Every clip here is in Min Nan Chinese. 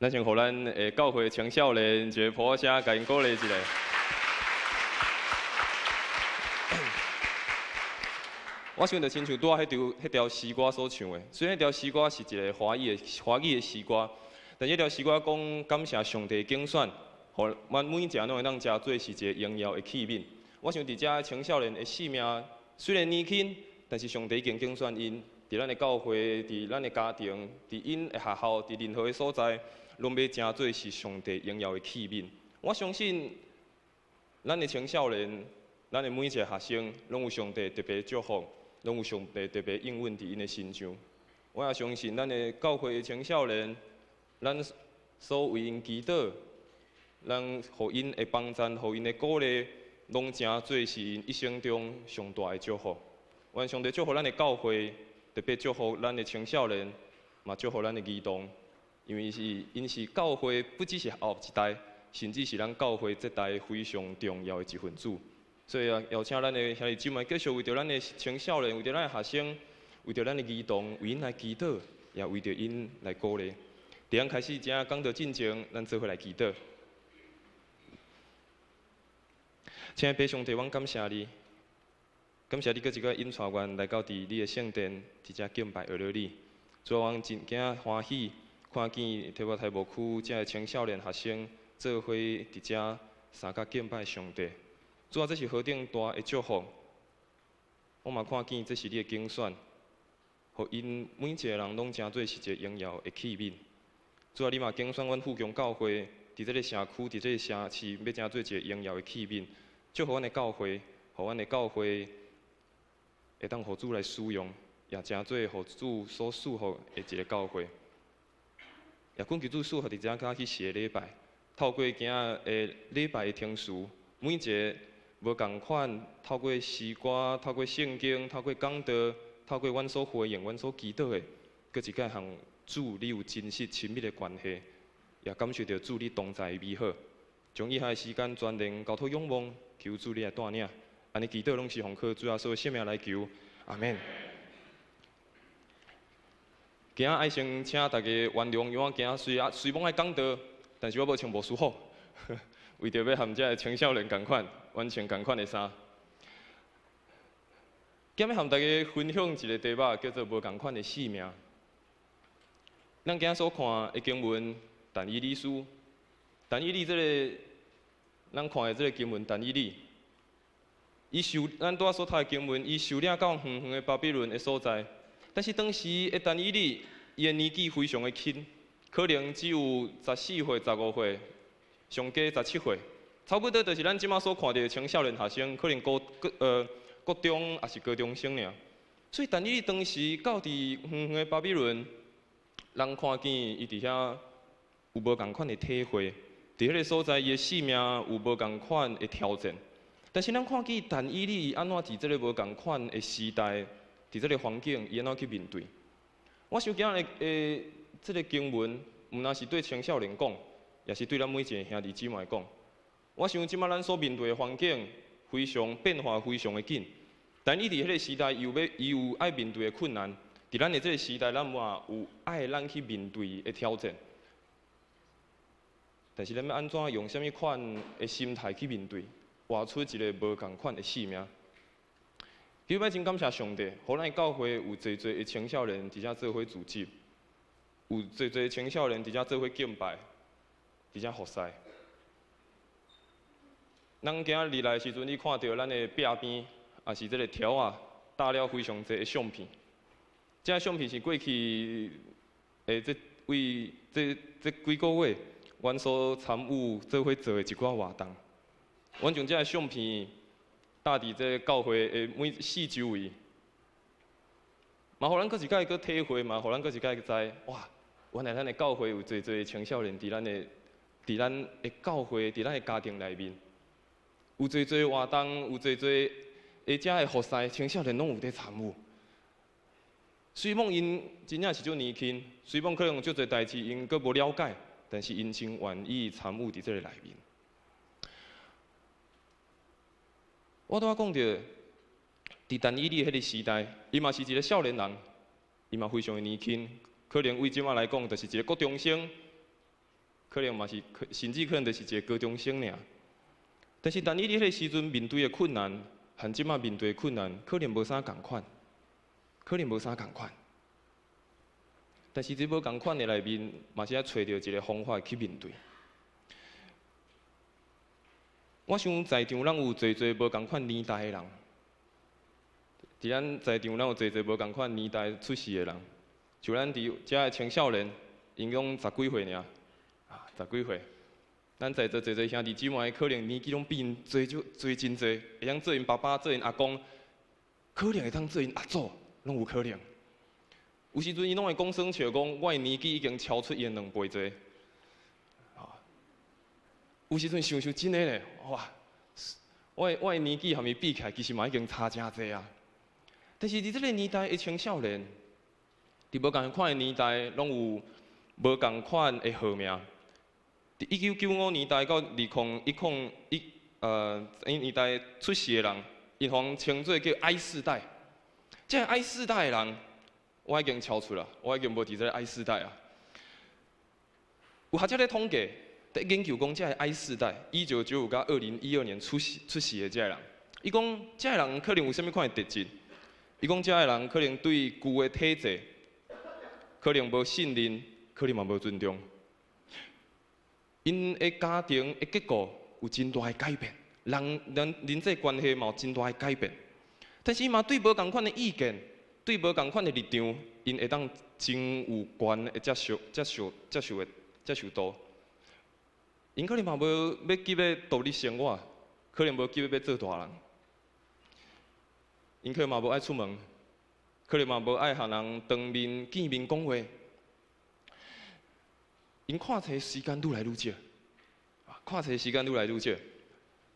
咱先予咱的教會青少年一個噗仔聲，共𪜶鼓勵一下。我想就親像拄仔彼條詩歌所唱的，雖然彼條詩歌是一个華語的詩歌，但這條詩歌講感謝上帝揀選，予阮每一个攏會當成做是一个榮耀的器皿。我想佇遮青少年的生命雖然年輕，但是上帝已經揀選𪜶，佇咱的教會，佇咱的家庭，佇𪜶的學校，佇任何的所在，攏欲成做是上帝榮耀的器皿。我相信，咱的青少年，咱的每一个學生，攏有上帝特別祝福，攏有上帝特別應允佇𪜶的身上。我也相信，咱的教會的青少年，咱所為𪜶祈禱，咱予𪜶的幫贊，予𪜶的鼓勵，攏成做是𪜶一生中上大的祝福。願上帝祝福咱的教會，特別祝福咱的青少年，嘛祝福咱的兒童，因為𪜶是教會，不只是後一代，甚至是咱教會這代非常重要的一份子。所以啊，邀請咱的兄弟姊妹繼續為著咱的青少年，為著咱的學生，為著咱的兒童，為𪜶來祈禱，也為著𪜶來鼓勵。佇咱開始這講道進前，咱做伙來祈禱。親愛的父上帝，阮感謝你，感謝你閣一擺引帶阮來到佇你的聖殿，佇遮敬拜學了你。主啊，阮真驚歡喜，看見提摩太牧區遮的青少年學生做伙佇遮相佮敬拜上帝。主啊，這是何等大的祝福！我嘛看見這是你的揀選，予𪜶每一个人攏成做是一个榮耀的器皿。主啊，你嘛揀選阮富強教會，佇這个社區，佇這个城市，欲成做一个榮耀的器皿。祝福阮的教會，予阮的教會會當予主來使用，也成做予主所賜福的一个教會。也懇求主賜福佇遮早起時的禮拜，透過今仔的禮拜的程序，每一个無仝款，透過詩歌，透過聖經，透過講道，透過阮所回應、阮所祈禱的，閣一擺和主你有真實親密的關係，也感受著主你同在的美好。將以下的時間全然交託仰望，求主你來帶領。按呢祈禱攏是奉靠主耶穌的聖名來求，阿們。今仔愛先請大家原諒，因為我今仔雖罔愛講道，但是我無穿牧師服，為著欲和遮的青少年仝款，阮穿仝款的衫。今仔欲和大家分享一个題目，叫做無仝款的生命。咱今仔所看的經文，但以理書，但以理這个，咱看的這个經文，但以理，伊受咱拄仔所讀的經文，伊受領到遠遠的巴比倫的所在。但是當時的但以理，伊的年紀非常的輕，可能只有14歲、15歲，上加17歲，差不多就是咱這馬所看著的青少年學生，可能國中抑是高中生爾。所以但以理當時到佇遠遠的巴比倫，人看見伊佇遐有無仝款的體會，佇彼个所在，伊的生命有無仝款的挑戰。但是咱看見但以理伊按怎佇這个無仝款的時代，佇這个環境，伊按怎去面對？我想今仔日的這个經文，毋但是對青少年講，也是對咱每一个兄弟姊妹講。我想這馬咱所面對的環境非常變化，非常的緊。但伊佇彼个時代，伊有愛面對的困難。佇咱的這个時代，咱嘛有愛咱去面對的挑戰。但是咱欲按怎用啥物款的心態去面對，活出一个無仝款的生命？其實欲真感謝上帝，予咱教會有濟濟的青少年佇遮做伙組織，有濟濟青少年佇遮做伙敬拜，佇遮服侍。咱今仔日來的時陣，你看著咱的壁邊，也是這个條仔，搭了非常濟的相片。這相片是過去的這位這幾個月，阮所參與做伙做的一寡活動。阮將這个相片搭佇這教會的每四周圍，嘛，予咱閣一擺閣體會，嘛，予咱閣一擺知，哇，原來咱的教會有濟濟青少年佇咱的教會，佇咱的家庭內面，有濟濟活動，有濟濟的遮的服侍，青少年攏有佇參與。雖罔𪜶真正是足年輕，雖罔可能足濟代誌𪜶閣無了解，但是𪜶真願意參與佇這个內面。我拄仔講著，佇但以理彼个時代，伊嘛是一个少年人，伊嘛非常的年輕，可能對這馬來講，就是一个國中生。可能嘛是，甚至可能就是一个高中生爾。但是，但以理彼個時陣面對的困難，和這馬面對的困難，可能無啥仝款，可能無啥仝款。但是，這無仝款的內面，嘛是愛揣著一個方法去面對。我想在場攏有濟濟無仝款年代的人，佇咱在場攏有濟濟無仝款年代出世的人，像咱佇遮的青少年，𪜶攏十幾歲爾，啊，十幾歲。咱在座濟濟兄弟姊妹，可能年紀攏比𪜶濟足濟真濟，會曉做𪜶爸爸、做𪜶阿公，可能會當做𪜶阿祖，攏有可能。有時陣𪜶攏會講耍笑，講我的年紀已經超出𪜶兩倍濟。啊，有時陣想想真的咧，哇！我的年紀和伊比起來，其實嘛已經差誠濟啊。但是佇這個年代的青少年，佇無仝款的年代，攏有無仝款的號名。佇1995年代到2001年代出世的人，𪜶予人稱做叫 I 世代。這个 I 世代的人，我已經超出啦，我已經無佇這个 I 世代啊。有學者咧統計，佇研究講，這个 I 世代，1995到2012年出世的這个人，伊講這个人可能有啥物款的特質？伊講這个人可能對舊的體制，可能無信任，可能嘛無尊重。𪜶的家庭的結構有真大的改變，人人人際關係嘛有真大的改變。但是伊嘛對無仝款的意見，對無仝款的立場，𪜶會當真有懸的接受、接受、接受的接受度。𪜶可能嘛無欲急欲獨立生活，可能無急欲欲做大人。𪜶可能嘛無愛出門，可能嘛無愛和人當面見面講話。𪜶看冊時間愈來愈少，看冊時間愈來愈少，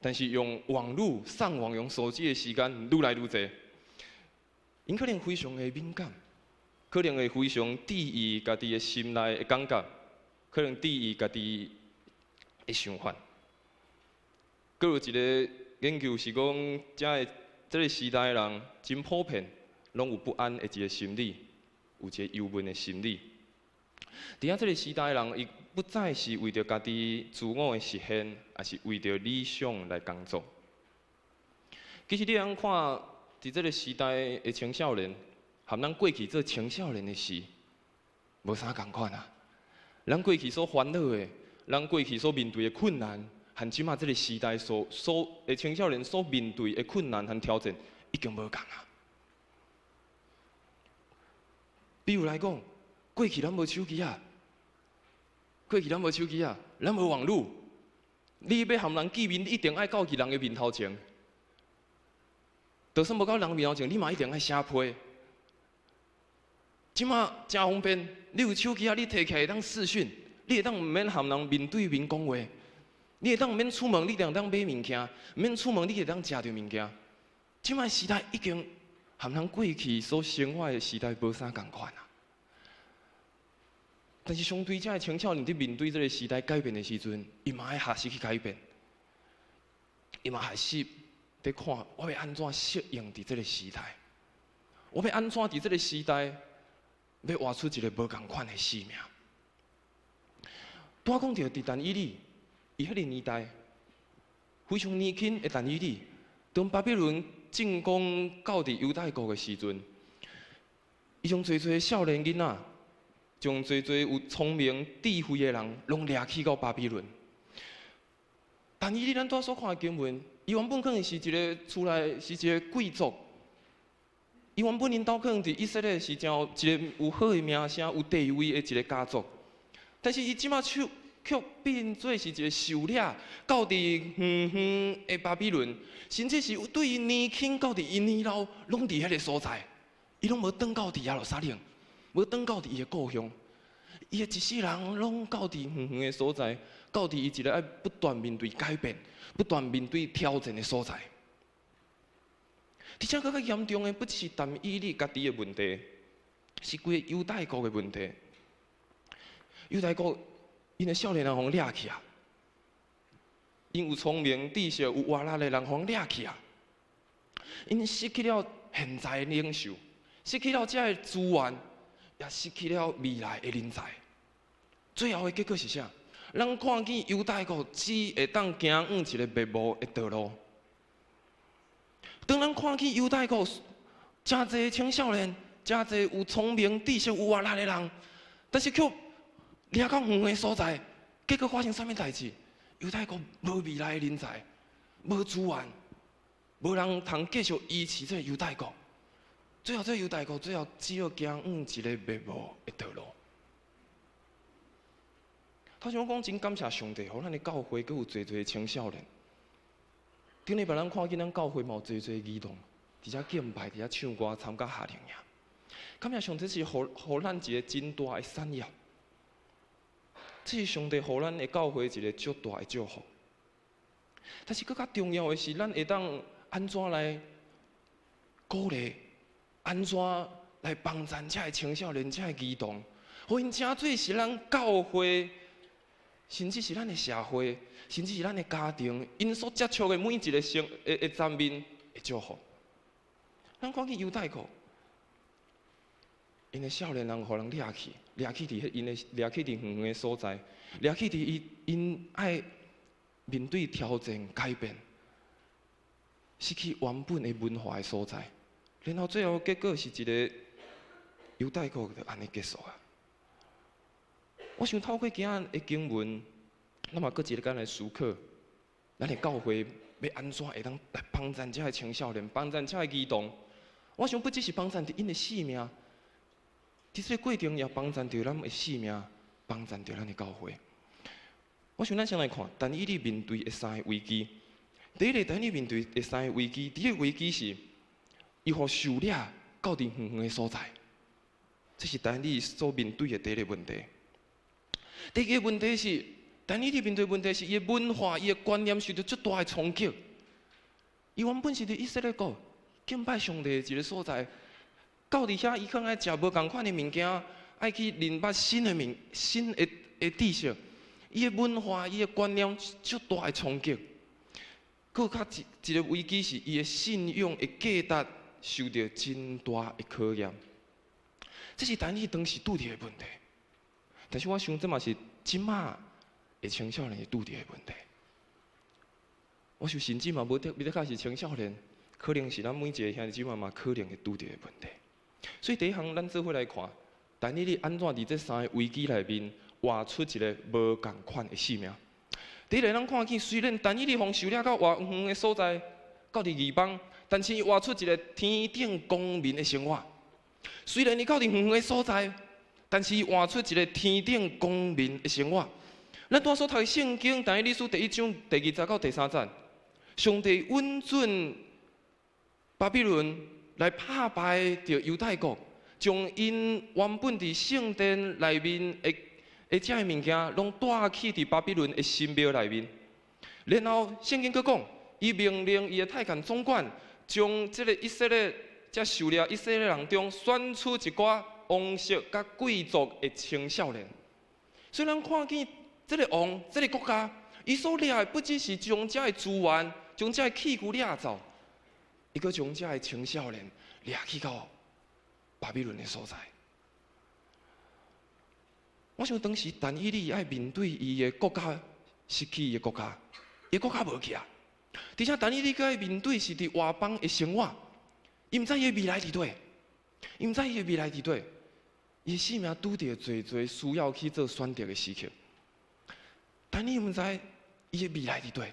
但是用網路上網用手機的時間愈來愈濟。𪜶可能非常的敏感，可能會非常注意家己的心內的感覺，可能注意家己的想法。閣有一個研究是講，這個時代的人真普遍，攏有不安的一個心理，有一個憂悶的心理。佇遐這個時代的人，伊不再是為著家己自我的實現，抑是為著理想來工作。其實你通看，佇這個時代的青少年，和咱過去做青少年的時，無啥仝款啊。咱過去所煩惱的，咱過去所面對的困難，和這馬這個時代所所的青少年所面對的困難和挑戰，已經無仝啊。比如來講，過去咱無手機啊，過去咱無手機啊，咱無網路。你欲和人見面，你一定愛到去人的面頭前。就算無到人面頭前，你嘛一定愛寫批。這馬誠方便，你有手機啊，你提起來會當視訊，你會當毋免和人面對面講話，你會當毋免出門，你會當買物件，毋免出門，你會當食著物件。這馬時代已經和咱過去所生活的時代無啥仝款啊。但是相對這个青少年佇面對這個時代改變的時陣，伊嘛愛學習去改變，伊嘛學習佇看我欲按怎適應佇這個時代，我欲按怎佇這個時代欲活出一個無仝款的生命。拄仔講著佇但以理，伊彼個年代非常年輕的但以理，當巴比倫進攻到佇猶大國的時陣，伊將濟濟少年囡仔，將濟濟有聰明智慧的人，攏掠去到巴比倫。但以理咱拄仔所看的經文，伊原本可能是一个厝內是一个貴族，伊原本𪜶兜可能佇以色列是誠有一個有好的名聲、有地位的一個家族。但是伊這馬卻卻變做是一個受掠到佇遠遠的巴比倫，甚至是對伊年輕到佇伊年老，攏佇彼个所在，伊攏無轉到佇耶路撒冷，無轉到佇伊的故鄉，伊的一世人攏到佇遠遠的所在，到佇伊一个愛不斷面對改變、不斷面對挑戰的所在。而且閣較嚴重的，不只是但以理家己的問題，是規个猶大國的問題。猶大國𪜶的少年人予掠去啊，𪜶有聰明、知識、有活力的人予掠去啊，𪜶失去了現在的領袖，失去了這个資源，也失去了未來的人才。最後的結果是啥？咱看見猶大國只會當行往一个滅亡的道路。當咱看見猶大國誠濟青少年，誠濟有聰明、知識、有活力的人，但是卻掠到遠的所在，結果發生啥物代誌？猶大國無未來的人才，無資源，無人通繼續維持這个猶大國。最後，這个猶大國最後只好行往一个滅亡的道路。頭先我講真感謝上帝，予咱的教會閣有濟濟青少年。頂禮拜咱看見咱教會嘛有濟濟兒童，佇遮敬拜，佇遮唱歌，參加夏令營。感謝上帝是予咱一個真大的產業。這是上帝予咱的教會一個足大的祝福。但是閣較重要的是，咱會當按怎來鼓勵，按怎來幫助這个青少年、這个兒童，予𪜶成做是咱教會，甚至是咱的社會，甚至是咱的家庭，𪜶所接觸的每一个生的的層面的祝福。咱看見猶大國，𪜶的少年人予人掠去，掠去佇彼𪜶的掠去佇遠遠的所在，掠去佇伊𪜶愛面對挑戰、改變，失去原本的文化的所在，然後最後結果是一个猶大國就按呢結束啊。我想透過今仔的經文，咱嘛閣一个來思考，咱的教會欲按怎會當來幫贊這个青少年，幫贊這个兒童。我想不只是幫贊著𪜶的性命，佇這个過程也幫贊著咱的性命，幫贊著咱的教會。我想咱先來看，但以理面對的三个危機。第一个，但以理面對的三個危機，第一个危機是，伊予受掠到佇遠遠的所在，這是但以理所面對的第一个問題。第二个問題是，但以理面對問題是，伊的文化、伊的觀念受著足大的衝擊。伊原本是佇以色列國敬拜上帝的一个所在，到佇遐伊可能愛食無仝款的物件，愛去認捌新的物、新的的知識。伊的文化、伊的觀念足大的衝擊。閣較一一个危機是，伊的信仰的價值受著真大的考驗。這是但以理當時拄著的問題。但是我想，這嘛是這馬的青少年會拄著的問題。我想，甚至嘛無特別較是青少年，可能是咱每一个兄弟姊妹嘛可能會拄著的問題。所以第一項，咱做伙來看，但以理按怎佇這三个危機內面活出一个無仝款的生命。第一个，咱看見雖然但以理予受掠到偌遠的所在，到佇異邦，但是伊活出一个天頂公民的生活。雖然伊到佇遠遠的所在，但是伊活出一个天頂公民的生活。咱拄仔所讀的聖經，但以理書第一章第二節到第三節，上帝允准巴比倫來拍敗著猶大國，將𪜶原本佇聖殿內面的的這个物件，攏帶去佇巴比倫的神廟內面。然後聖經閣講，伊命令伊的太監總管，將這个以色列這受掠以色列人中選出一寡王室佮貴族的青少年。所以咱看見這个王、這个國家，伊所掠的不只是將這个資源、將這个器具掠走，伊閣將這个青少年掠去到巴比倫的所在。我想當時但以理愛面對伊的國家失去伊的國家，伊的國家無去啊。而且但以理閣愛面對是佇外邦的生活，伊毋知伊的未來佇佗，伊毋知伊的未來佇佗，伊的生命拄著濟濟需要去做選擇的時刻。但以理毋知伊的未來佇佗，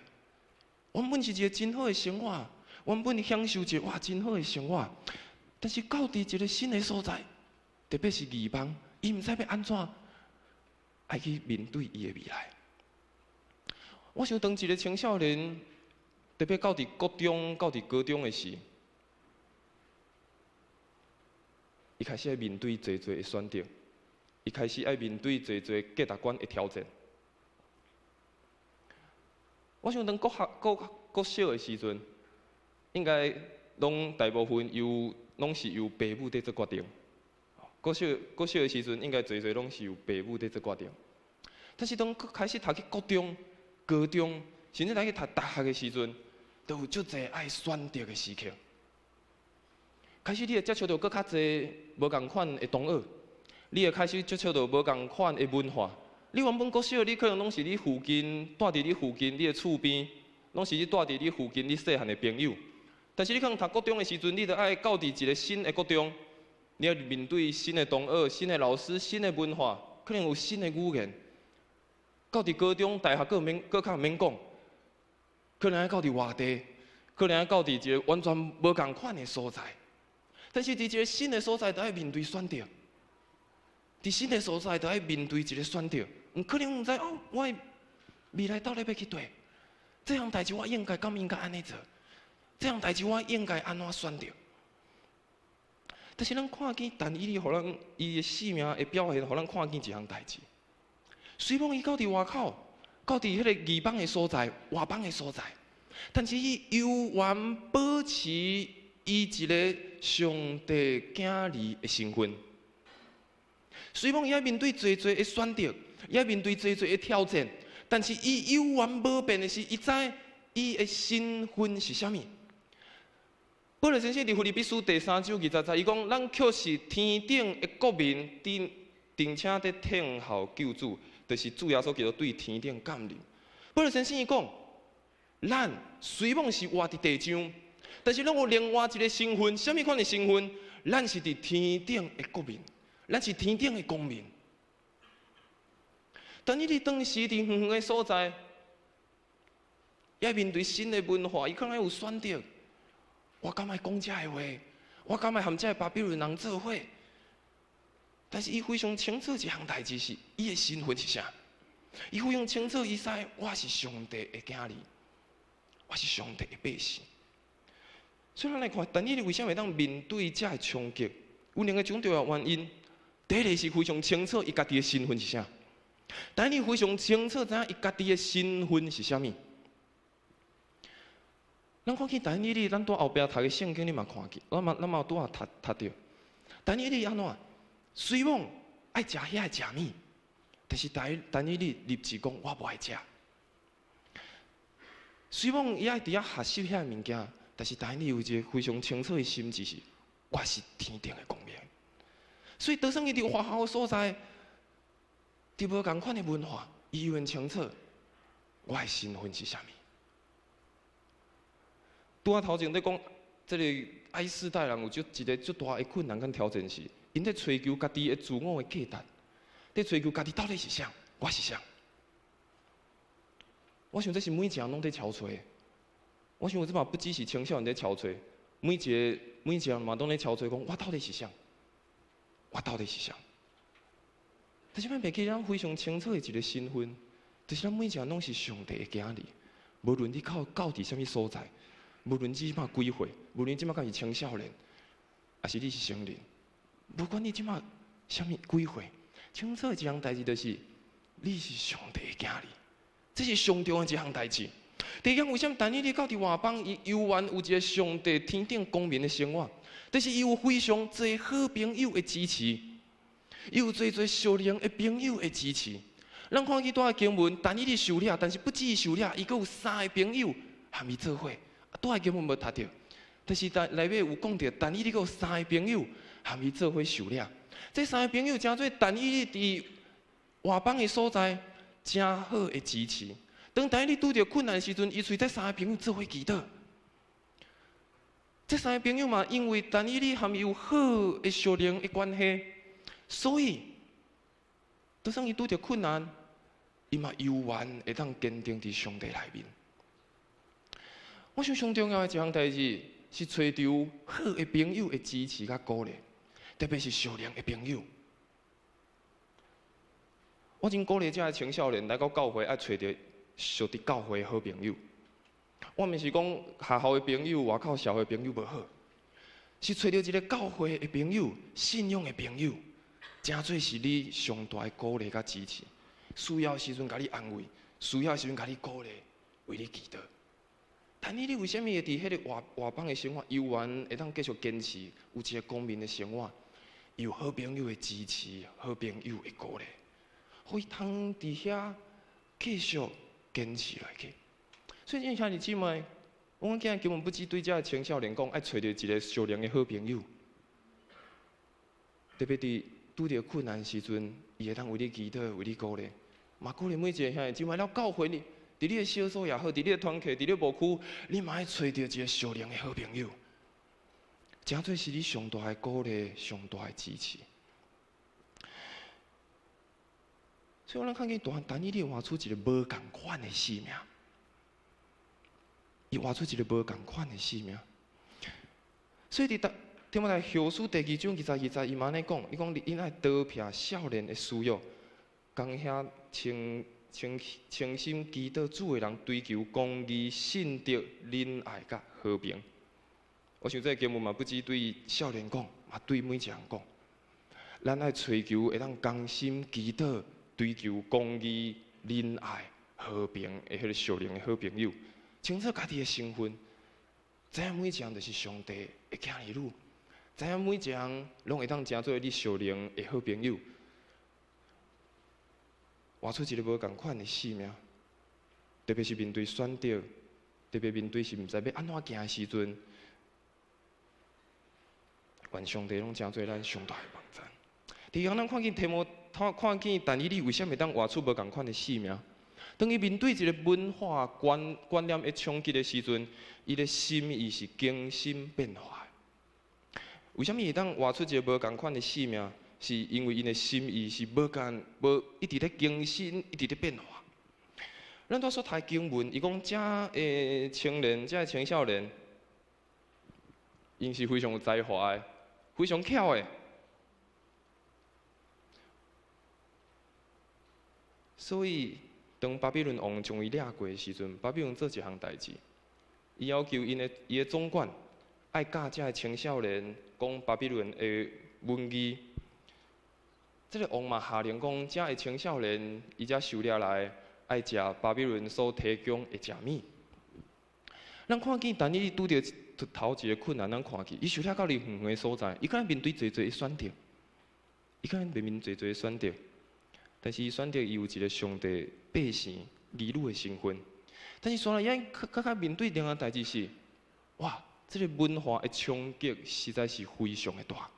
原本是一个真好的生活，原本享受一个哇真好的生活，但是到佇一个新的所在，特別是異邦，伊毋知欲按怎愛去面對伊的未來。我想當一个青少年，特別到佇國中、到佇高中的時，伊開始愛面對濟濟的選擇，伊開始愛面對濟濟價值觀的挑戰。我想當國學、國國小的時陣，應該攏大部分由攏是由爸母佇做決定。國小國小的時陣，應該濟濟攏是由爸母佇做決定。但是當開始讀去國中、高中，甚至來去讀大學的時陣，都有足濟愛選擇的時刻。開始你會接觸著閣較濟無仝款的同學，你會開始接觸著無仝款的文化，你原本國小，你可能攏是你附近蹛佇你附近你的厝邊，攏是你蹛佇你附近你細漢的朋友。但是你可能讀國中的時陣，你著愛到佇一個新的國中，你愛面對新的同學、新的老師、新的文化，可能有新的語言。到佇高中、大學，閣免閣較毋免講，可能愛到佇外地，可能愛到佇一個完全無仝款的所在。但是佇一個新的所在，著愛面對選擇。佇新的所在，著愛面對一個選擇。毋可能毋知哦，我的未來到底欲去佗？這項代誌我應該敢應該按呢做？這項代誌我應該按怎選擇？但是咱看見但以理，予咱伊的生命的表現，予咱看見一項代誌。雖罔伊到佇外口，到佇彼個異邦的所在、外邦的所在，但是伊猶原保持伊一個上帝囝兒的身份。雖罔伊愛面對濟濟的選擇，伊愛面對濟濟的挑戰，但是伊猶原無變的是，伊知伊的身份是啥物。保羅先生佇腓立比書第三章二十節，伊講：咱卻是天頂的國民，並且佇等候救主，就是主耶穌基督對天頂降臨。保羅先生伊講：咱雖罔是活佇地上，但是咱有另外一個身份，啥物款的身份？咱是佇天頂的國民，咱是天頂的公民。但以理當時佇遠遠的所在，愛面對新的文化，伊可能有選擇。我敢愛講這个話？我敢愛和這个巴比倫人做伙？但是伊非常清楚一項代誌是，伊的身份是啥？伊非常清楚，伊知我是上帝的囝兒，我是上帝的百姓。所以咱來看，但以理為啥會當面對這个衝擊？有兩個重要的原因。第一個是非常清楚，伊家己的身份是啥？但以理非常清楚，知影伊家己的身份是啥物。咱看見但以理，咱佇後壁讀的聖經，你嘛看見，咱嘛拄仔讀讀著。但以理按怎？雖罔愛食遐个食物，但是但以理立志講，我無愛食。雖罔伊愛佇遐學習遐个物件，但是但以理有一個非常清楚的心志是，我是天頂的公民。所以，就算伊佇外校的所在，佇無仝款的文化，伊猶原清楚，我的身份是啥物。拄仔頭前咧講，這个 I 世代人有足一个足大的困難佮挑戰是，𪜶咧追求家己的自我的價值，咧追求家己到底是啥？我是啥？我想這是每一個人攏佇搜揣的。我想這嘛不只是青少年咧搜揣，每一個人嘛攏咧搜揣，講我到底是啥？我到底是啥？但是咱袂記咱非常清楚的一個身份，就是咱每一個人攏是上帝的囝兒，無論你到佇啥物所在。無論你這馬幾歲，無論你這馬敢是青少年，抑是你是成人，無管你這馬啥物幾歲，清楚的一項代誌就是，你是上帝的囝兒，這是上重要的一項代誌。第二項，為啥物但以理到佇外邦，伊猶原有一個上帝天頂公民的生活？就是伊有非常濟好朋友的支持，伊有濟濟屬靈的朋友的支持。咱看見拄仔經文，但以理受掠，但是不止伊受掠，伊閣有三个朋友和伊做伙。拄仔經文無讀著，但是但內尾有講著，但以理閣有三個朋友和伊做伙受掠。這三个朋友成做但以理佇外邦的所在，誠好的支持。當但以理拄著困難的時陣，伊揣這三个朋友做伙祈禱。這三个朋友嘛，因為但以理和伊有好的屬靈的關係，所以，就算伊拄著困難，伊嘛猶原會當堅定佇上帝內面。我想上重要的一項代誌是揣著好的朋友的支持佮鼓勵，特別是屬靈的朋友。我真鼓勵遮的青少年來到教會，愛揣著屬佇教會的好朋友。我毋是講學校的朋友、外口社會朋友無好，是揣著一个教會的朋友、信仰的朋友，誠做是你上大的鼓勵佮支持。需要時陣共你安慰，需要時陣共你鼓勵，為你祈禱。但以理為啥物會佇彼个外邦的生活，猶原會當繼續堅持有一个公民的生活，有好朋友的支持，好朋友的鼓勵，予伊通佇遐繼續堅持落去。所以，兄弟姊妹，我今日根本不止對遮的青少年講，愛揣著一个屬靈的好朋友，特別佇拄著困難時陣，伊會當為你祈禱，為你鼓勵。嘛鼓勵每一个兄弟姊妹，了教會你，佇你的小組也好，佇你的團契，佇你的牧區，你嘛愛揣著一個屬靈的好朋友，誠做是你上大的鼓勵，上大的支持。所以，咱看見但以理活出一個無仝款的生命，伊活出一個無仝款的生命。所以佇提摩太後書第二章22節，伊嘛按呢講，伊講𪜶愛逃避少年的私欲，共遐清清清心祈禱主的人追求公義、信德、仁愛佮和平。我想這个經文嘛，不只對少年講，嘛對每一個人講。咱愛追求會當甘心祈禱、追求公義、仁愛、和平的彼个屬靈的好朋友，清楚家己的身份，知影每一個人就是上帝的囝兒女，知影每一個人攏會當成做你屬靈的好朋友，活出一個無仝款的生命，特別是面對選擇，特別面對是毋知欲按怎行的時陣，願上帝攏成做咱上大的幫贊。第二，咱看見提摩太，看見但以理為啥物會當活出無仝款的生命？當伊面對一個文化觀念的衝擊的時陣，伊的心意是更新變化的。為啥物會當活出一個無仝款的生命？是因為𪜶的心意是無仝無一直咧更新，一直咧變化。咱拄所讀經文，伊講遮的青年，遮的青少年，𪜶是非常有才華的，非常巧的。所以，當巴比倫王將伊掠過的時陣，巴比倫做一項代誌，伊要求𪜶的伊的總管愛教遮的青少年講巴比倫的文字。這个王嘛下令講，遮的青少年伊遮收掠來，愛食巴比倫所提供的食物。咱看見但以理拄著頭一个困難，咱看見伊受掠到離遠遠的所在，伊可能面對濟濟的選擇，伊可能面對濟濟的選擇。但是伊選擇伊有一个上帝百姓兒女的身份，但是煞來伊較較面對另外代誌是，哇！這个文化的衝擊實在是非常的大，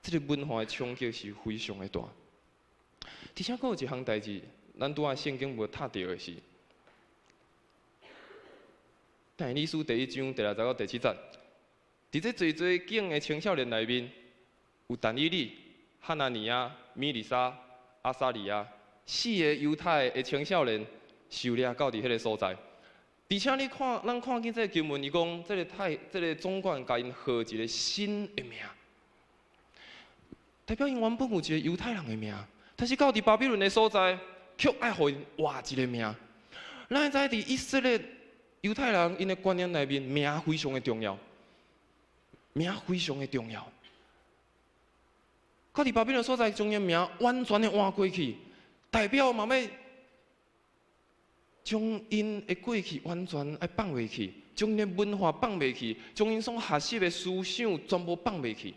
這个文化的衝擊是非常的大。而且閣有一項代誌，咱拄仔聖經無讀著的是，但以理書第一章第六節到第七節，佇這濟濟景的青少年內面，有但以理、哈拿尼亞、米利沙、亞撒利亞四个猶太的青少年受掠到佇彼个所在，而且你看，咱看見這个經文，伊講這个太，這个總管共𪜶號一个新的名，代表𪜶原本有一个猶太人的名，但是到佇巴比倫的所在，卻愛予𪜶換一个名。咱知佇以色列猶太人𪜶的觀念內面，名非常的重要，名非常的重要。到佇巴比倫所在，將𪜶名完全的換過去，代表嘛欲將𪜶的過去完全愛放袂去，將𪜶的文化放袂去，將𪜶所學習的思想全部放袂去。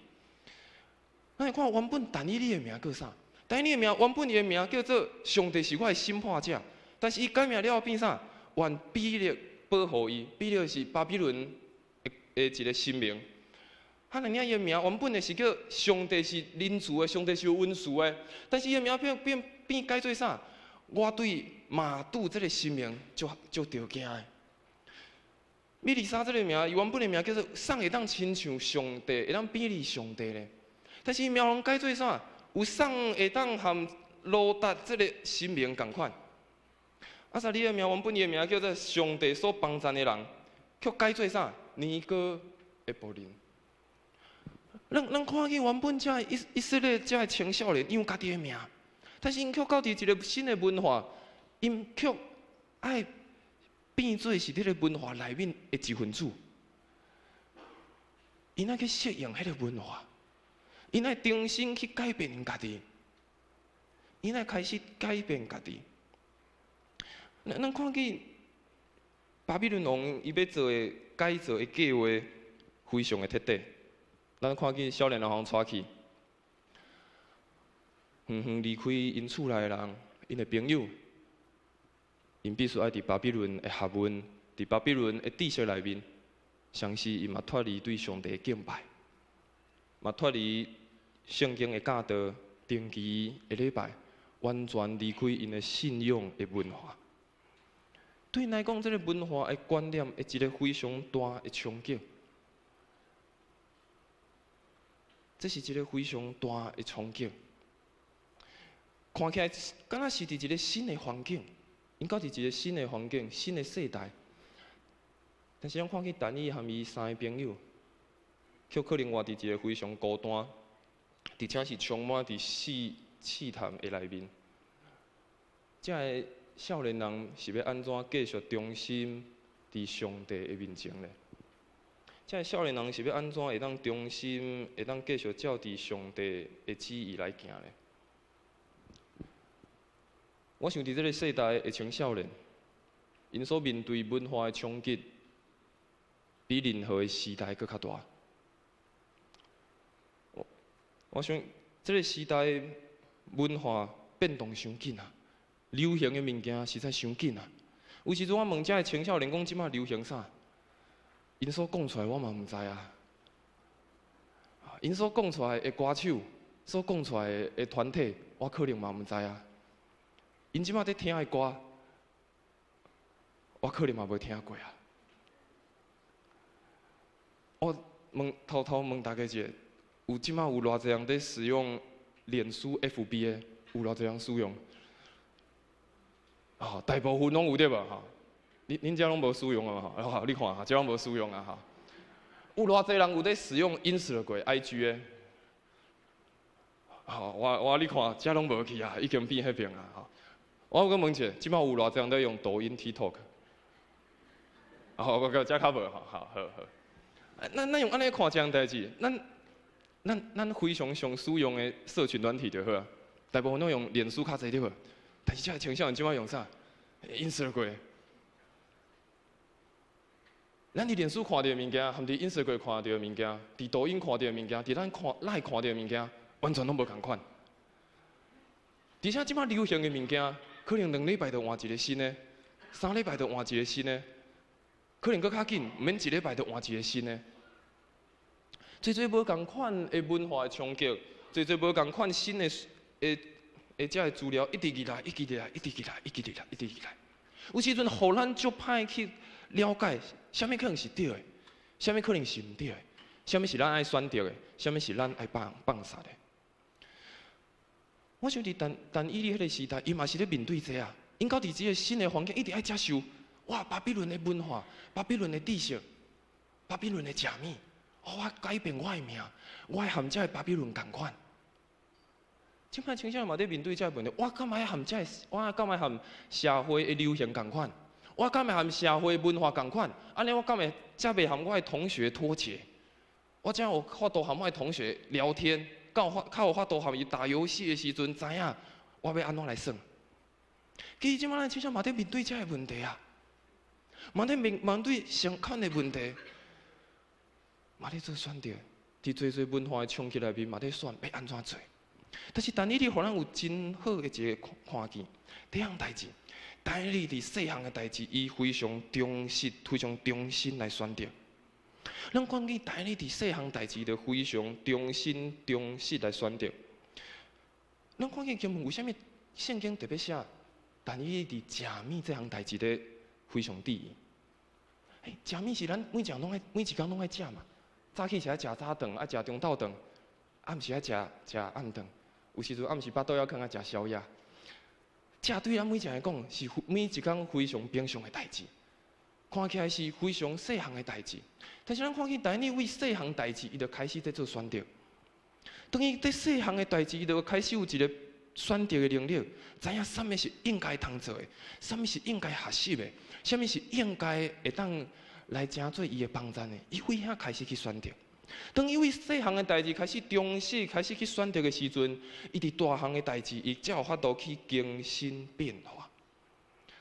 咱來看原本但以理的名叫啥？但以理的名原本伊的名叫做上帝是我的審判者，但是伊改名了後變啥？願比勒保護伊，比勒是巴比倫的一个神明。哈拿尼亞伊的名原本的是叫上帝是仁慈的，上帝是有恩慈的，但是伊的名變變變改做啥？我對瑪杜這个神明足足著驚的。米利沙這个名，伊原本的名叫做啥會當親像上帝，會當比擬上帝咧。但是伊名予改做啥？有啥會當和羅達這个神明仝款？亞撒利雅的名原本伊的名叫做上帝所幫贊的人，卻改做啥？尼哥的僕人。咱看見原本遮以色列遮的青少年，𪜶有家己的名，但是𪜶卻到佇一个新的文化，𪜶卻愛變做是這个文化內面的一份子。𪜶愛去適應彼个文化，𪜶愛重新去改變𪜶家己，𪜶愛開始改變家己。咱看見巴比倫王伊欲做的改造的計劃，非常的徹底。咱看見少年人予𪜶帶去，遠遠離開𪜶厝內的人，𪜶的朋友，𪜶必須愛佇巴比倫的學問，佇巴比倫的知識內面，相時伊嘛脫離對上帝的敬拜，嘛脫離聖經的教導，定期的禮拜，完全離開𪜶的信仰的文化。對𪜶來講，這個文化的觀念會一個非常大的衝擊。這是一個非常大的衝擊。看起來，敢若是佇一個新的環境，𪜶到佇一個新的環境、新的世代。但是咱看見但以理和伊三个朋友，卻可能活佇一個非常孤單，而且是充滿佇試試探的內面。這个少年人是欲按怎繼續忠心佇上帝的面前呢？這个少年人是欲按怎會當忠心，會當繼續照佇上帝的旨意來行呢？我想佇這个世代的青少年，𪜶所面對文化的衝擊，比任何的時代閣較大。我想，這个時代文化變動傷緊啊，流行的物件實在傷緊啊。有時陣我問遮的青少年講，這馬流行啥？𪜶所講出來我嘛毋知啊。𪜶所講出來的歌手，所講出來的團體，我可能嘛毋知啊。𪜶這馬佇聽的歌，我可能嘛無聽過啊。我問偷偷問大家一下，有這馬有偌濟人佇使用臉書 FB 的？有偌濟人使用？哦，大部分攏有對無？吼，恁遮攏無使用啊？吼，好，你看，遮攏無使用啊？吼，有偌濟人有佇使用 Instagram、IG 的？吼，我你看，遮攏無去啊，已經變彼爿啊！吼，我閣問一下，這馬有偌濟人佇用抖音、TikTok？哦，閣遮較無吼，好好好。咱用按呢看這項代誌，咱非常常使用的社群軟體就好啊，大部分攏用臉書較濟對無？但是遮的青少年這馬用啥？Instagram。咱佇臉書看著的物件，和佇 Instagram 看著的物件，佇抖音看著的物件，佇咱看 LINE 看著的物件，完全攏無仝款。而且這馬流行的物件，可能兩禮拜就換一个新的，三禮拜就換一个新的，可能閣較緊，毋免一禮拜就換一个新的。濟濟無仝款的文化的衝擊，濟濟無仝款新的的的這个資料一直入來，一直入來，一直入來，一直入來，一直入來。有時陣予咱足歹去了解，啥物可能是對的，啥物可能是毋對的，啥物是咱愛選擇的，啥物是咱愛放放殺的。我想佇但以理彼个時代，伊嘛是咧面對這啊，𪜶到佇這个新的環境，一直愛接受。哇，巴比倫的文化，巴比倫的知識，巴比倫的食物，哦，我改變我的命，我愛和這个巴比倫仝款。這擺青少年嘛佇面對這个問題，我敢愛和這个，我敢愛和社會的流行仝款？我敢會和社會文化仝款？按呢我敢會才袂和我的同學脫節？我才有法度和我的同學聊天，較有法度和伊打遊戲的時陣，知影我欲按怎來耍。其實這擺咱青少年嘛佇面對這个問題啊，嘛佇面對相仝的問題，嘛佇做選擇，佇濟濟文化的衝擊內面，嘛佇選欲按怎做。但是但以理予咱有真好的一个看見，第一項代誌，但以理佇細項的代誌，伊非常忠實、非常忠心來選擇。咱看見但以理佇細項代誌，就非常忠心、忠實來選擇。咱看見經文為啥物聖經特別寫，但以理佇食物這項代誌咧非常注意。欸，食物是咱每一項攏愛，每一工攏愛食嘛。早起是愛食早頓，愛食中晝頓，暗時愛食食暗頓。有時陣暗時腹肚猶囥愛食宵夜。食對咱每一個人來講是每一工非常平常的代誌，看起來是非常細項的代誌。但是咱看見但以理為細項代誌，伊就開始佇做選擇。當伊佇細項的代誌，伊就開始有一個選擇的能力，知影啥物是應該通做的，啥物是應該學習的，啥物是應該會當來成做伊的幫贊的，伊為遐開始去選擇。當伊為細項的代誌開始忠實，開始去選擇的時陣，伊佇大項的代誌，伊才有法度去更新變化。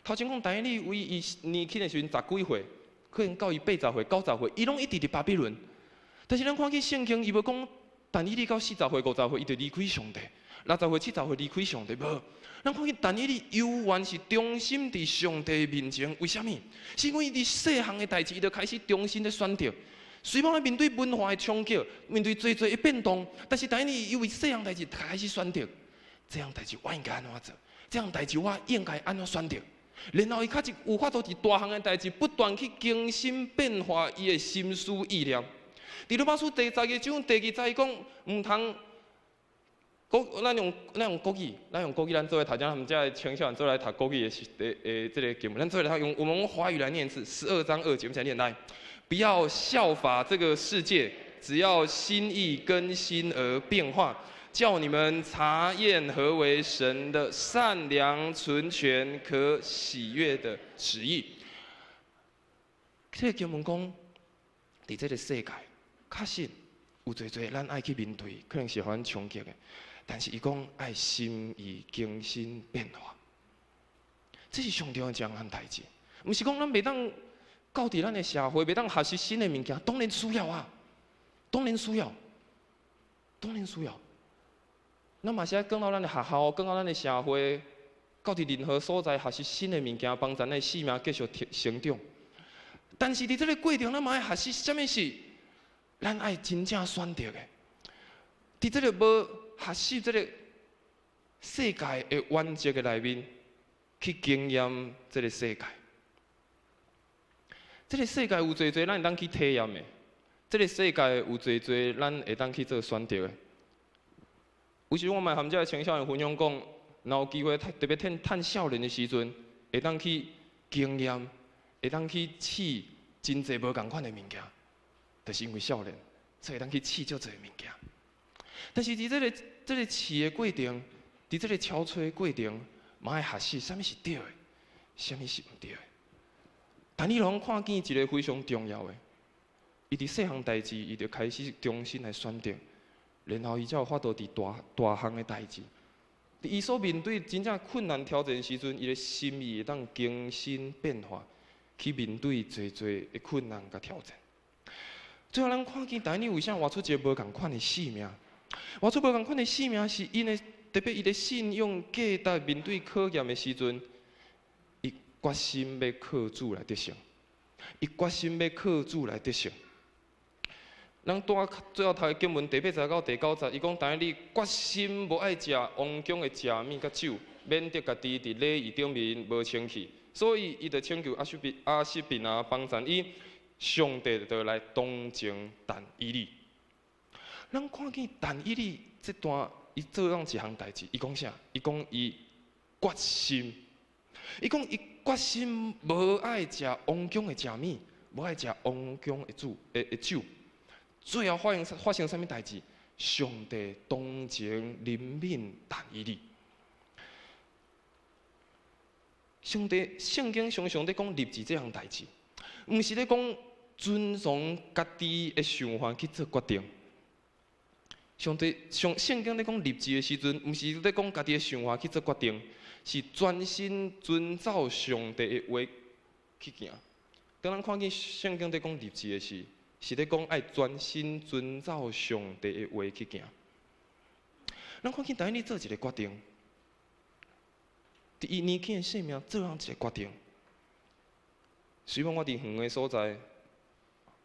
頭前講，但以理為伊年輕的時陣十幾歲，可能到伊80歲、90歲，伊攏一直佇巴比倫。但是咱看見聖經，伊無講，但以理到40歲、50歲，伊就離開上帝；60歲、70歲離開上帝，無。咱看見但以理猶原是忠心佇上帝面前，為啥物？是因為伊佇細項的代誌，伊就開始忠心咧選擇。雖然面對文化的衝擊，面對濟濟的變動，但是但以理伊為細項代誌開始選擇，這項代誌我應該按怎做？這項代誌我應該按怎選擇？然後伊確實有法度佇大項的代誌不斷去更新變化伊的心思意念。佇羅馬書第12章第二節伊講，毋通國，咱用國語，咱用國語，咱做伙讀，咱們遮青少年做來讀國語的時，的這个經文，咱做來讀用我們用華語來念一次，12章2節，我們一齊念來。不要效法這個世界，只要心意更新而變化，叫你們察驗何為神的善良、純全、可喜悅的旨意。這個經文講，佇這个世界，確實有濟濟咱愛去面對，可能是予咱衝擊的。但是伊講愛心意更新變化，這是上重要一項代誌。毋是講咱袂當到佇咱的社會，袂當學習新的物件，當然需要啊，當然需要，當然需要。咱嘛是愛轉到咱的學校，轉到咱的社會，到佇任何所在學習新的物件，幫助咱的生命繼續成長。但是佇這个過程，咱嘛愛學習啥物是咱愛真正選擇的。佇這个無學習這个世界的原則的內面，去經驗這个世界。這个世界有濟濟咱會當去體驗的，這个世界有濟濟咱會當去做選擇的。有時我嘛和這个青少年分享講，若有機會特別趁趁少年的時陣，會當去經驗，會當去試真濟無仝款的物件，就是因為少年，所以會當去試足濟物件。但是佇這个試的過程，佇這个敲揣的過程，嘛愛學習啥物是對的，啥物是毋對的。但你攏看見一个非常重要的，伊佇細項代誌，伊就開始重新來選擇，然後伊才有法度佇大大項的代誌，佇伊所面對真正困難挑戰時陣，伊的心意會當更新變化，去面對濟濟的困難佮挑戰。最後，咱看見但以理為啥活出一个無仝款的生命？活出無仝款的生命，是𪜶的特別伊的信仰價值面對考驗的時陣，伊決心欲靠主來得勝。伊決心欲靠主來得勝。咱拄仔最後讀的經文第八節到第九節，伊講：但以理決心無愛食王宮的食物佮酒，免得家己佇禮儀頂面無清氣，所以伊就請求阿實比拿幫贊伊，上帝就來同情但以理。咱看見但以理這段，伊做了一項代誌，伊講啥？伊講伊決心，伊講伊決心無愛食王宮的食物，無愛食王宮的酒的酒。最後發生啥物代誌？上帝同情憐憫但以理。上帝聖經常常佇講立志這項代誌，毋是咧講遵從家己的想法去做決定。上帝上聖經咧講立志的時陣，毋是咧講家己的想法去做決定，是專心遵照上帝的話去行。當咱看見聖經咧講立志的時，是咧講愛專心遵照上帝的話去行。咱看見但以理做一个決定，佇伊年輕的生命做予一个決定。雖然我佇遠的所在，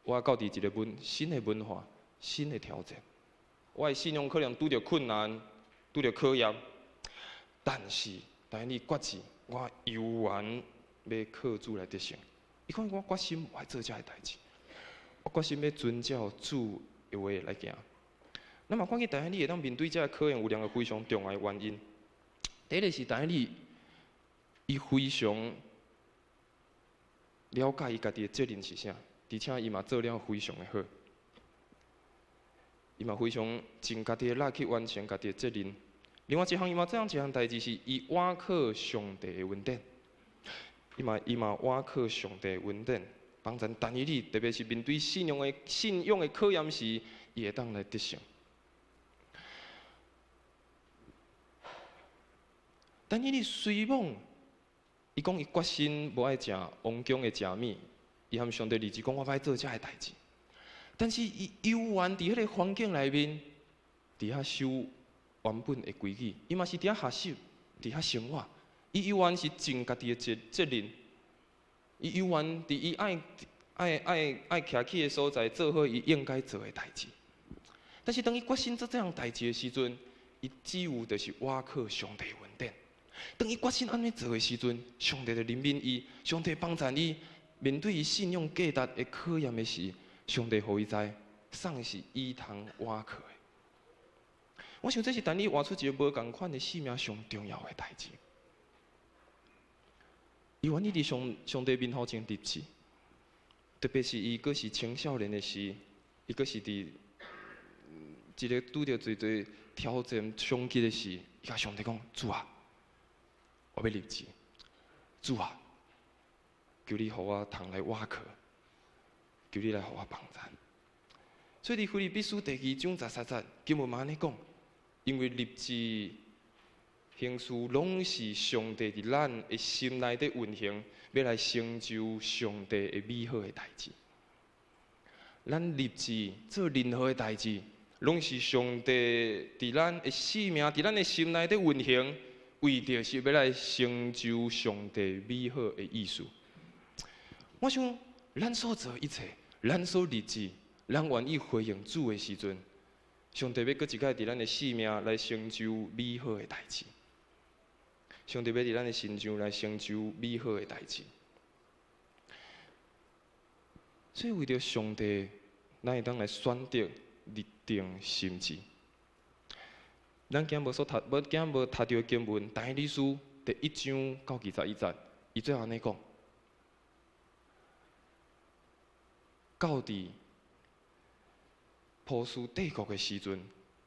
我到佇一个新的文化、新的挑戰，我的信仰可能拄著困難、拄著考驗，但是但以理決志，我猶原欲靠主來得勝。伊講我決心無愛做這个代誌。我決心欲遵照主的話來行。咱嘛看見但以理會當面對這个考驗，有兩个非常重要的原因。第一个是但以理，伊非常了解伊家己的責任是啥，而且伊嘛做了非常的好。伊嘛非常盡家己的力去完成家己的責任。另外一項，伊嘛做一項代誌是，伊倚靠上帝的恩典。伊嘛倚靠上帝的恩典。幫助但以理，特別是面對信仰的考驗時，伊會當來得勝。但以理雖罔，伊講伊決心無愛食王宮的食物，伊和上帝立志講我欲做這个代誌。但是伊猶原佇彼个環境內面，佇遐守原本的規矩，伊嘛是佇遐學習，佇遐生活，伊猶原是盡家己的責任。伊猶原佇伊愛徛起的所在做好伊應該做的代誌。但是當伊決心做這項代誌的時陣，伊只有就是倚靠上帝恩典。當伊決心按呢做的時陣，上帝就憐憫伊，上帝幫贊伊。面對伊信仰價值的考驗的時，上帝予伊知，啥是伊通倚靠的。我想這是但以理活出一个無仝款的生命上重要的代誌。伊願意佇上帝面頭前立志，特別是伊閣是青少年的時，伊閣是佇一个拄著濟濟挑戰衝擊的時，伊共上帝講：主啊，我欲立志，主啊，求你予我通來倚靠，求你來予我幫贊。所以佇腓立比書第二章十三節，經文嘛按呢講，因為立志行事攏是上帝佇咱的心內底運行，欲來成就上帝的美好的代誌。咱立志做任何的代誌，攏是上帝佇咱的生命、佇咱的心內底運行，為著是欲來成就上帝美好的意思。我想，咱所做一切，咱所立志，咱願意回應主的時陣，上帝欲閣一擺佇咱的生命來成就美好的代誌。上帝欲佇咱的身上來成就美好的代誌。所以為著上帝，咱會當來選擇立定心志。咱今無所讀，無今無讀著經文，但以理書第一章到21節，伊最後按呢講。到佇波斯帝國的時陣，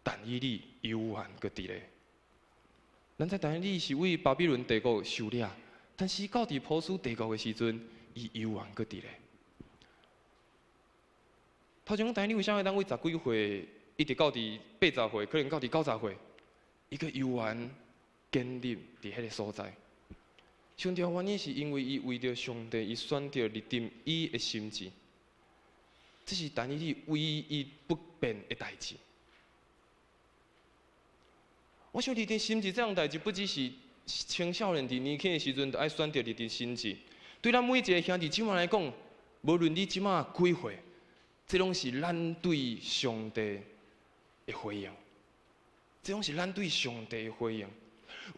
但以理猶原閣佇咧。咱知但以理是為巴比倫帝國受掠，但是到佇波斯帝國的時陣，伊猶原閣佇咧。頭前講但以理為啥會當為十幾歲，一直到佇80歲，可能到佇90歲，伊閣猶原堅立佇彼个所在。上重要原因是因為伊為著上帝，伊選擇立定伊的心志。這是但以理唯一不變的代誌。我想立定心志這項代誌，不只是青少年佇年輕的時陣就愛選擇立定心志。對咱每一个兄弟姊妹來講，無論你這馬幾歲，這攏是咱對上帝的回應。這攏是咱對上帝的回應，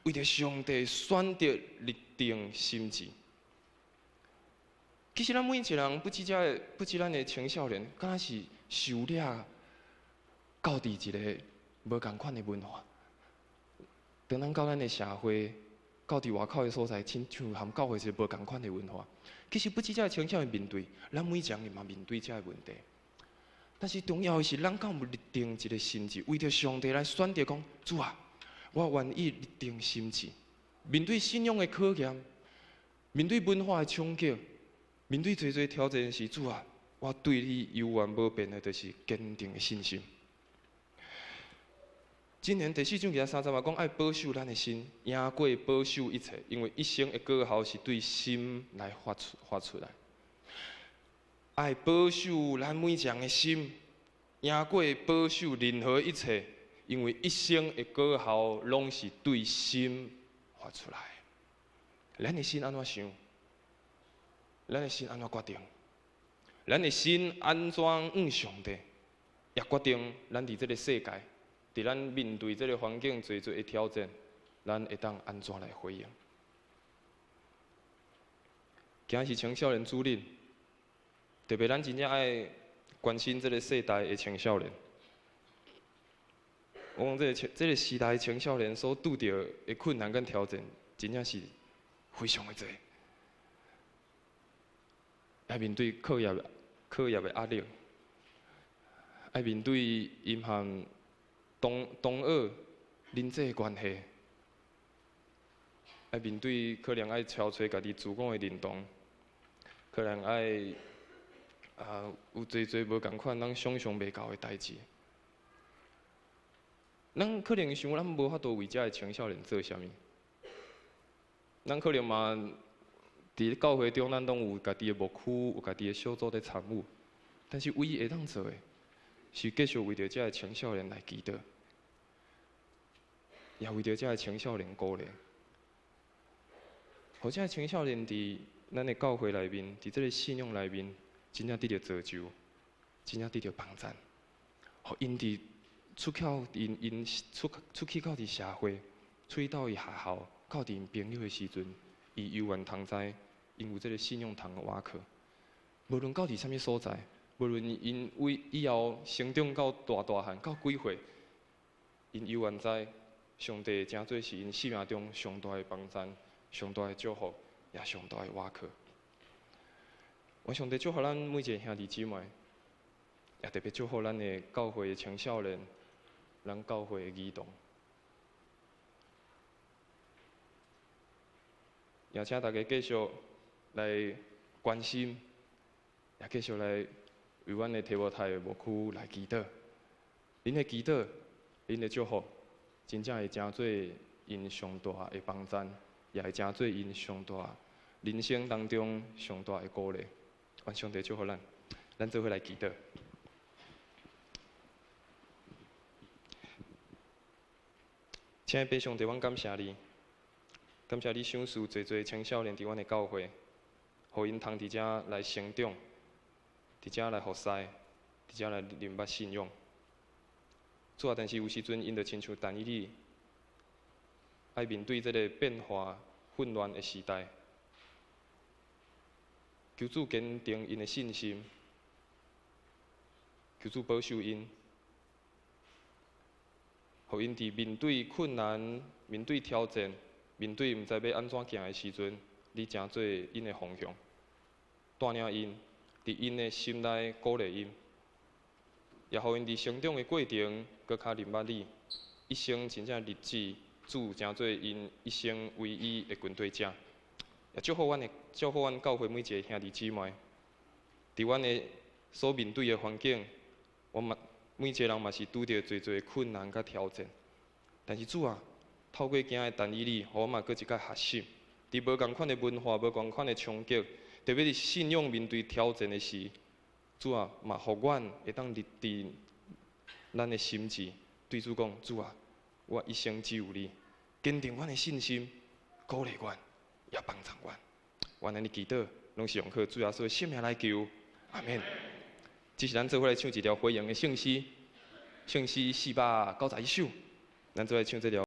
為著上帝選擇立定心志。其實咱每一個人，不止這个，不止咱的青少年，敢若是受掠到佇一个無仝款的文化。當咱到咱的社會，到佇外口的所在，親像和教會是無仝款的文化。其實不止這个青少年面對，咱每一個人嘛面對這个問題。但是重要的是，咱敢有立定一个心志，為著上帝來選擇講，主啊，我願意立定心志，面對信仰的考驗，面對文化的衝擊。面對濟濟挑戰時，主啊，我對你猶原無變的，就是堅定的信心。箴言第四章23節嘛講，愛保守咱的心，贏過保守一切，因為一生的果效是對心來發出來。愛保守咱每一個人的心，贏過保守任何一切，因為一生的果效攏是對心發出來。咱的心按怎想？咱的心按怎決定？咱的心按怎向上帝？也決定咱佇這个世界，佇咱面對這个環境濟濟的挑戰，咱會當按怎來回應？今仔是青少年主日，特別咱真正愛關心這个世代的青少年。我講這个時代的青少年所拄著的困難佮挑戰，真正是非常的濟。愛面對課業的壓力，愛面對𪜶和同學人際關係，愛面對可能愛超出家己自我的認同，可能愛有濟濟無仝款，咱想象袂到的代誌。咱可能想，咱無法度為遮的青少年做啥物，咱可能嘛。佇教會中，咱攏有家己的牧區，有家己的小組佇參與。但是唯一會當做的，是繼續為著遮的青少年來祈禱，也為著遮的青少年鼓勵。予遮的青少年佇咱的教會內面，佇這个信仰內面，真正得著造就，真正得著幫贊。予𪜶佇出口𪜶𪜶出出去到佇社會，出去到伊學校，到佇𪜶朋友的時陣，伊猶原通知𪜶有這个信仰通倚靠。無論到佇啥物所在，無論𪜶為以後成長到大大漢，到幾歲，𪜶猶原知上帝誠做是𪜶生命中上大的幫贊、上大的祝福，也上大的倚靠。願上帝祝福咱每一个兄弟姊妹，也特別祝福咱的教會的青少年，咱教會的兒童。也請大家繼續來關心，也繼續來為阮的提摩太的牧區來祈禱。恁的祈禱，恁的祝福，真正會成做𪜶上大的幫贊，也會成做𪜶上大人生當中上大的鼓勵。願上帝祝福咱，咱做伙來祈禱。親愛的父上帝，阮感謝你，感謝你賞賜濟濟青少年佇阮的教會，予𪜶通佇遮來成長，佇遮來服侍，佇遮來認捌信仰。主啊，但是有時陣𪜶就親像但以理，愛面對這个變化混亂的時代，求主堅定𪜶的信心，求主保守𪜶，予𪜶佇面對困難、面對挑戰、面對毋知欲按怎行的時陣，你成做𪜶的方向，帶領𪜶佇𪜶的心內鼓勵𪜶，也予𪜶佇成長的過程，閣較認捌你，一生真正立志主成做𪜶一生唯一的跟隨者。也祝福阮的，祝福阮教會每一个兄弟姊妹，佇阮的所面對的環境，阮嘛每一个人嘛是拄著濟濟困難佮挑戰。但是主啊，透過今仔的但以理，予阮嘛閣一擺學習，佇無仝款的文化、無仝款的衝擊，特別是信仰面對挑戰的時，主啊，嘛予阮會當立定咱的心志，對主講：主啊，我一生只有你，堅定阮的信心，鼓勵阮，也幫助阮。阮按呢祈禱，攏是用靠主耶穌的聖名來求，阿們。這是咱做伙來唱一條回應的聖詩，聖詩491首，咱做伙來唱這條。